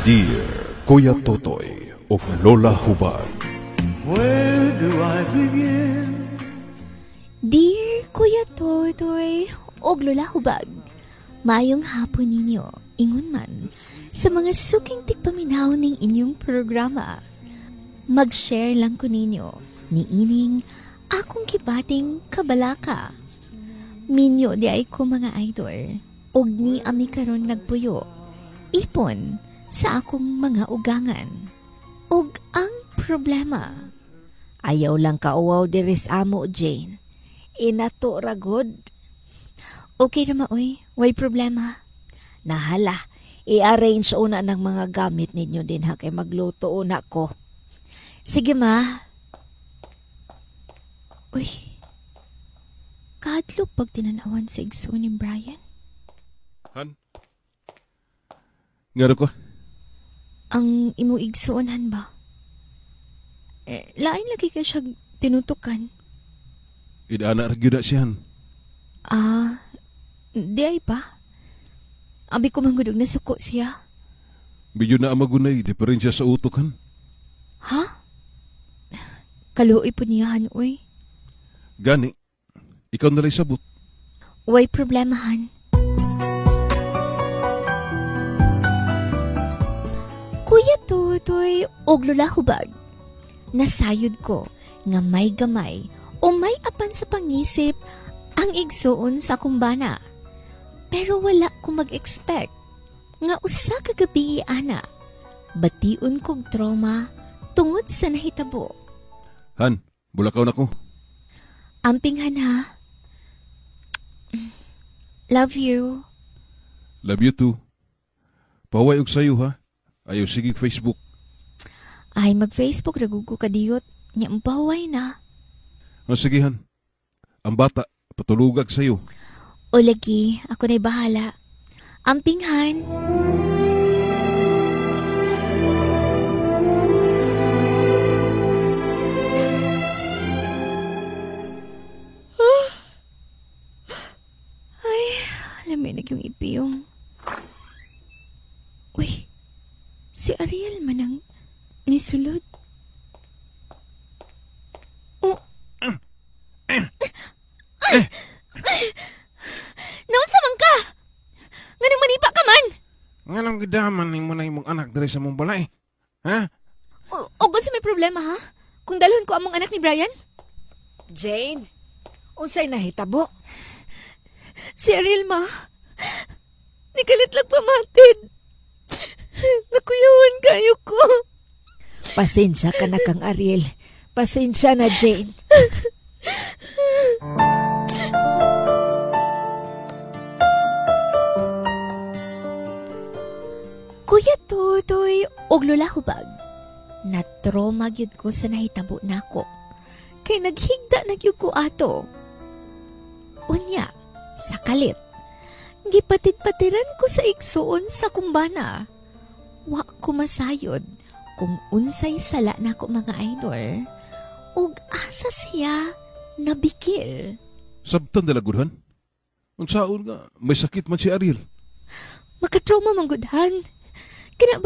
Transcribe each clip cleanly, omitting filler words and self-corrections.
Dear Kuya Totoy ug Lola Hubag. Where do I begin? Dear Kuya Totoy og Lola Hubag, maayong hapon ninyo, ingon man, sa mga suking tigpaminaw ning inyong programa. Mag-share lang ko ninyo ni ining akong kibating kabalaka. Minyo di ay ko, mga idol, og ni ami karon nagpuyo, ipon sa akong mga ugangan. Og ang problema, Ayaw lang kauwaw diri sa amo, Jane. Inato ragod. Okay ra maoy, way problema. Nahala, i-arrange una ng mga gamit ninyo din ha kay magluto una ko. Sige, ma. Uy. Kahadlok pag tinanawan sa igsoon ni Brian. Han? Ngano ko? Ang imong igsuonan ba? Eh, lain lagi ka siya tinutukan. Idana ra gyud na siya, Han. Ah, di ay pa. Abi ko manggudog na suko siya. Bidyo na amagunay, diferensya sa utok, Han. Ha? Kaluoy po niya, Han, uy. Gani, ikaw nalay sabot. Way problema, Han. Kuya Tutoy og Lola Hubag, nasayod ko nga may gamay o may apan sa pangisip ang igsuon sa kumbana. Pero wala ko mag-expect nga usa ka gabi, ana. Bation kog trauma tungod sa nahitabo. Han, bulakaw na ko. Amping, Han, ha. Love you. Love you too. Paway og sayo ha. Ayaw sige Facebook. Ay, mag-Facebook ra gud ko kadiyot. Nya pahuway na. O sige, Han. Ang bata, patulugag sayo. O lagi, ako na'y bahala. Amping, Han. Ay, alam mo yung ipiyong. Uy, si Ariel man ang nisulod. Oh. Naunsa man ka? Nganong manipa ka man? Nganong gidaman nimo na imong anak diri sa mong balay? Ha? O, og unsa may problema ha? Kung dalhon ko among anak ni Brian? Jane, unsay nahitabo? Si Ariel, ma. Nikalit lang pamatid. Nakuyawan kayo ko. Pasensya ka na kang Ariel. Pasensya na, Jane. Kuya Totoy og Lola Hubag, na-trauma gyud ko sa nahitabo nako. Kay naghigda na gyud ko ato. Unya, sa kalit, gipatid-patiran ko sa igsuon sa kumbana. Wa ko masayod kung unsay sala nako, mga idol. Ug asa siya nabikil. Sabtan dala gud, Han. Unsaon nga, may sakit man si Ariel. Makatrauma man gud, Han. Kina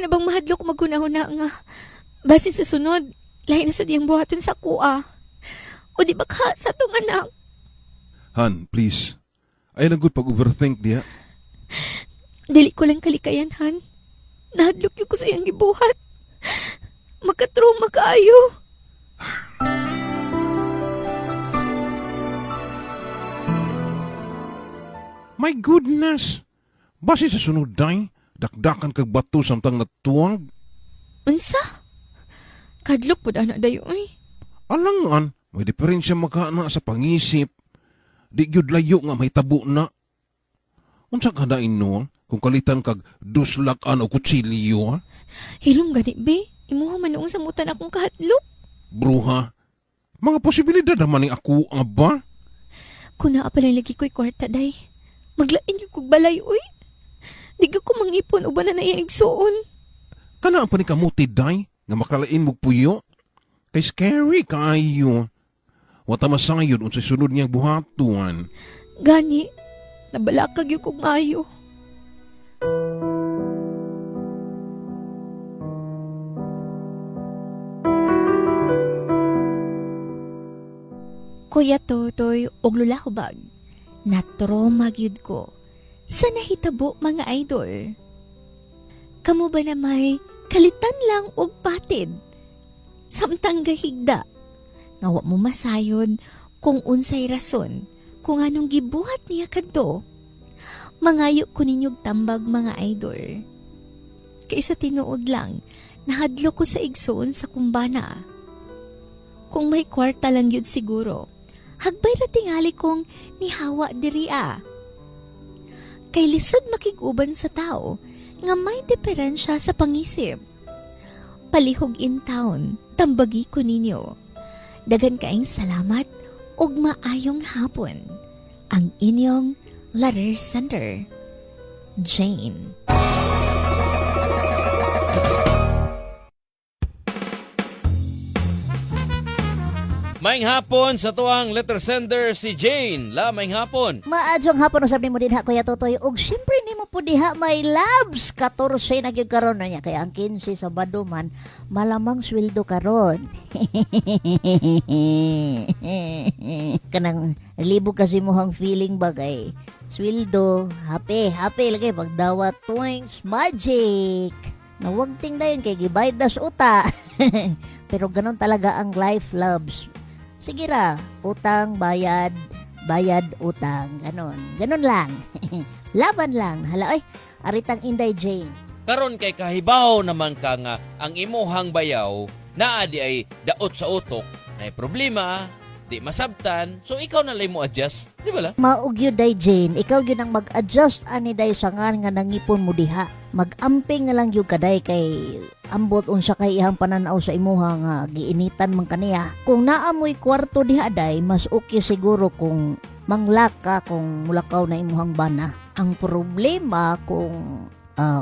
bang mahadlok maghuna-huna nga basin sa sunod lahi na sa diyang buhaton sa kuha. O di ba ka sa atong anak? Han, please. Ay lang gud pag overthink diha. Dili ko lang kalikayan, Han. Nahadlok gyud ko sa iyang gibuhat. Makatrauma kaayo. My goodness! Basi sa sunod day, dakdakan kag bato samtang natuwang. Unsa? Kadlok pud ana dayo oy. Alangan, may diferensya magkana sa pangisip. Di gyud layo nga may tabo na. Unsa ka dain no? Kung kalitan kag duslakan o kutsilyo, ha? Hilom gani be. Imuha man noong samutan akong kahadlok. Bruha. Mga posibilidad naman ni ako ang ba? Kung naa pa lang lagi ko'y kwarta, day. Maglain yung kog balay, uy. Di ka ko mangipon uban na na igsuon. Kana ang panikamuti, day, nga makalain mog puyo. Kay scary kaayo. Wata masayod unsay sunod niyang buhatuan. Gani, nabalakag yung kog maayo. Kuya Totoy og Lola Hubag, natroma gyud ko sa nahitabo, mga idol. Kamu ba na may kalitan lang og patid samtang gahigda, nga wa mo masayod kung unsay rason kung anong gibuhat niya kadto? Mangayo ko ninyog tambag, mga idol. Kay sa tinuod lang, nahadlok ko sa igsoon sa akong bana. Kung may kwarta lang yun siguro, hagbay ra tingali kong nihawa diri ah. Kay lisod makig-uban sa tao nga may diferensya sa pangisip. Palihog intawon, tambagi ko ninyo. Daghan kaayong salamat ug maayong hapon. Ang inyong letter sender, Jane. Maayong hapon sa atuang letter sender si Jane. La, maayong hapon. Maayong hapon usab nimo dinha, Kuya Totoy, ug syempre nimo po diha, my loves. 14 na gyud karon na niya kay ang 15 Sabado man, malamang sweldo karon. Kanang libo kasi mo ang feeling bagay. Sweldo, happy, happy lagi pagdawat twings magic. Nawagting na yun kay gibayad na sa uta. Pero ganun talaga ang life, loves. Sige ra, utang, bayad, bayad, utang. Ganon. Ganon lang. Laban lang. Hala, ay, aritang Inday Jane. Karon kay kahibaw naman ka nga ang imuhang bayaw naa di ay daot sa utok, na problema, di masabtan, so ikaw na lang mo adjust, di ba la? Mao gyud, Day Jane, ikaw gyud ang mag-adjust ani day sa nga nangipon mo diha. Mag-amping na lang gyud ka day kay ambot unsa kay iyang pananaw sa imuha nga giinitan man kaniya. Kung naa mo'y kwarto diha day, mas okay siguro kung manglak ka kung mulakaw na imuhang bana. Ang problema kung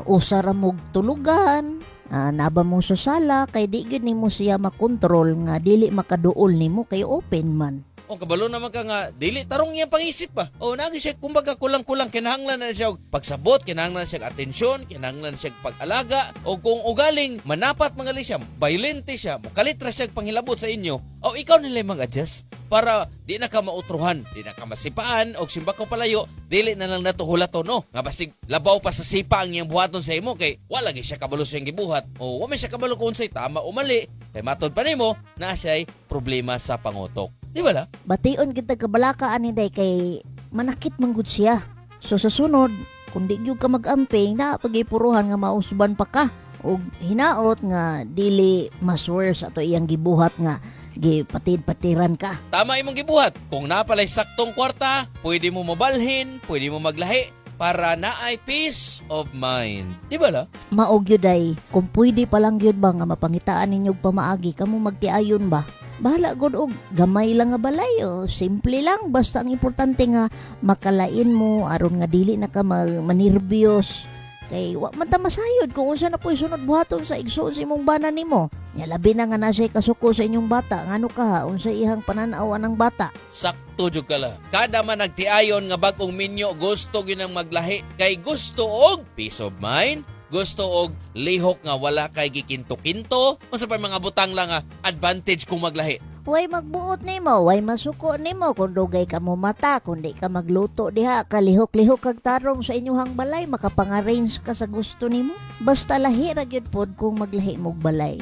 usa ra mog tulugan, naba mo sa sala kay di gyud nimo siya makontrol nga dili makaduol nimo kay open man. O kabalo naman ka nga dili tarong iya pangisip pa. O nagi siya kumbaga kulang-kulang, kinahanglan na siya og pagsabot, kinahanglan na siya og atensyon, kinahanglan na siya og pag-alaga, o kung ugaling manapat mangali siya, violente siya, mokalit ra siya og panghilabot sa inyo. O ikaw nila mag-adjust para di na ka mautruhan, di na ka masipaan og simbako palayo, dili na lang nato hulaton no. Nga basig labaw pa sa sipa ang iyang buhaton sa imo kay wala gyud siya kabalo sa iyang gibuhat. O wa man siya kabalo kung unsay tama o mali. Kay matod pa nimo naa siya'y problema sa pangotok. Di ba la? Bation kita kabalaka ani day kay manakit man gud siya. So sa sunod, kung di gyud ka mag-amping na pagipuruhan nga mausban pa ka og hinaot nga dili mas worse ato iyang gibuhat nga gipatid-patiran ka. Tama imong gibuhat. Kung napalay saktong kwarta, pwede mo mabalhin, pwede mo maglahi para naay peace of mind. Di ba la? Mao gyud ay kung pwede pa lang gyud ba nga mapangitaan ninyo og pamaagi kamo magtiayon ba. Bahala gud og gamay lang nga balay o simple lang, basta ang importante nga makalain mo aron nga dili na ka manirbiyos kay wa man ta masayod kung unsa na po'y sunod buhaton sa igsoon sa imong bana nimo. Nya labi na nga na siya'y kasuko sa inyong bata, ngano ka ha, unsa ihang pananaw ang bata. Sakto jud ka la. Kada man nagtiayon nga bag-ong minyo, gusto gyud nang maglahi kay gusto og peace of mind, gusto og lihok nga wala kay gikinto-kinto, unsa pa mga butang lang nga advantage kung maglahi. Way magbuot nimo, way masuko nimo kung dugay ka mo mata, kung di ka magluto diha, kalihok-lihok kag tarong sa inyuhang balay, makapangarrange ka sa gusto nimo. Basta lahi ra gyud pod kung maglahi mog balay.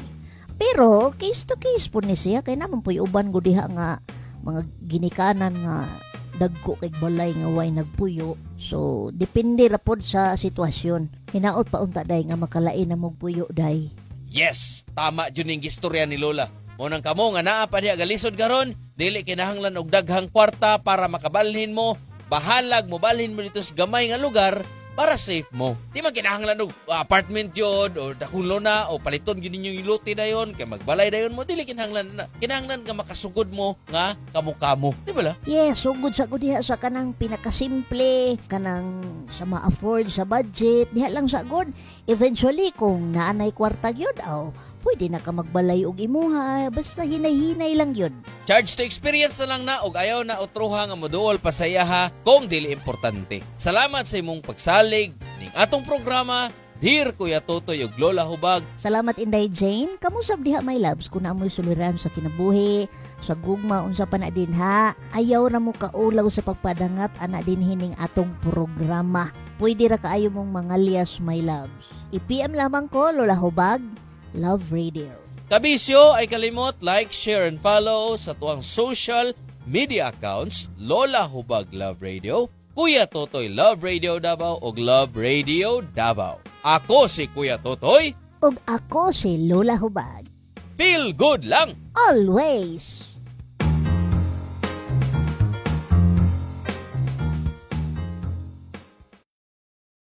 Pero case to case pod ni siya kay naman po'y uban gud diha nga mga ginikanan nga dagko kay balay nga way nagpuyo. So depende ra pod sa sitwasyon. Hinaot pa unta day nga makalain na mog puyo day. Yes, tama jud ning gistorya ni Lola. Mo nang kamo nga naa pa diha galisod karon, dili kinahanglan og daghang kwarta para makabalhin mo. Bahalag mobalhin mo dito sa gamay nga lugar para safe mo. Di man kinahanglan og apartment yun o dakong lona o paliton gyud ninyo yung lote dayon kay magbalay dayon mo, dili kinahanglan na. Kinahanglan nga makasugod mo nga kamo-kamo. Di ba la? Yes, sugod sa ko diha sa kanang pinakasimple, kanang sa ma-afford sa budget, diha lang sa god. Eventually, kung naanay kwarta gyud, aw, pwede na ka magbalay og imuha, basta hinay-hinay lang gyud. Charge to experience na lang na og ayaw na utruha nga moduol pa sa iyaha kung dili importante. Salamat sa imong pagsalig ning atong programa. Dear Kuya Totoy ug Lola Hubag. Salamat, Inday Jane. Kamo sab diha, my loves, kung naa moy suliran sa kinabuhi, sa gugma, unsa pa na din ha. Ayaw na mo kaulaw sa pagpadangat ana din hining atong programa. Pwede ra kaayo mong mangalyas, my loves. I-PM lamang ko, Lola Hubag, Love Radio. Kabisyo ay kalimot, like, share, and follow sa tuang social media accounts, Lola Hubag Love Radio, Kuya Totoy Love Radio Davao, ug Love Radio Davao. Ako si Kuya Totoy. Ug ako si Lola Hubag. Feel good lang! Always!